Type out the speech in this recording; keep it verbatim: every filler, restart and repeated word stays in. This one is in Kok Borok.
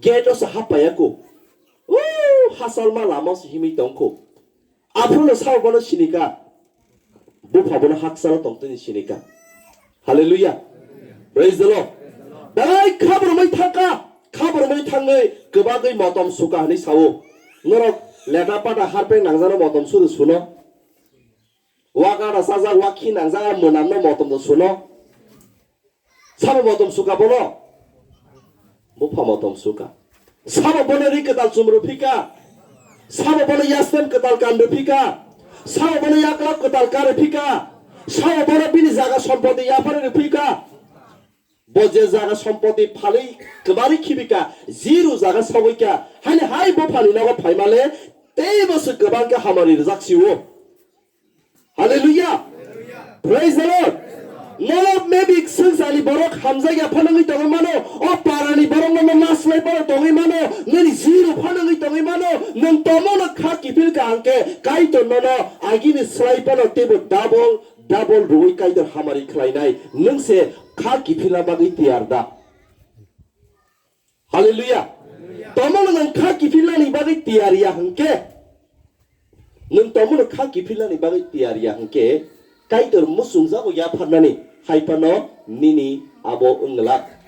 Gate o se hapaya ko. Uuu, hasalma lama se himwi tongkho. Aphuru no sabo bono sinika. Bupha bono haksalo tongtwini sinika. Hallelujah. Praise the Lord. Belai khabrumwi thangkha. Khabrumwi thangwi kwbagwi motom suka hwnwi sao. Norok leta pata harpeng nangjano motom suru suno. Wak ada sajak, wak khi nangjak, mwnamno motom do suno. Sabo motom suka bono? Bupha motom suka. Sabo bono ri kwtal chum rw phika. Sabo bono yastem kwtal kan rw phika. Sabo bono yaklap kwtal kan rw phika. Sabo bono bini jaga sompoti yaphar rw phika. Bo je jaga sompoti phalwi kwbari khibika, jiru jaga sogwika. Hani hai buphani nogo phaimale teibo se kwbang khe hamari rwjak sio. Hallelujah. Praise the Lord. Nono maybe swngcharni borok hamjakya phano wngwi tongwi mano, o parani borok nono naslai phano tongwi mano, nini jiru phano wngwi tongwi mano, nwng tomono kha kiphil ka hwnkhe Kaitor nono agini slai phano teibo double, double rwui Kaitor hamari khlainai, nwng se kha kiphilna bagwi tiyar da? Hallelujah. Tomono nwng kha kiphilnani bagwi tiyar ya hwnkhe, nwng tomono kha kiphilnani bagwi tiyar ya hwnkhe, Kaitor muchungjago yapharnani hai phano nini abo wng glak.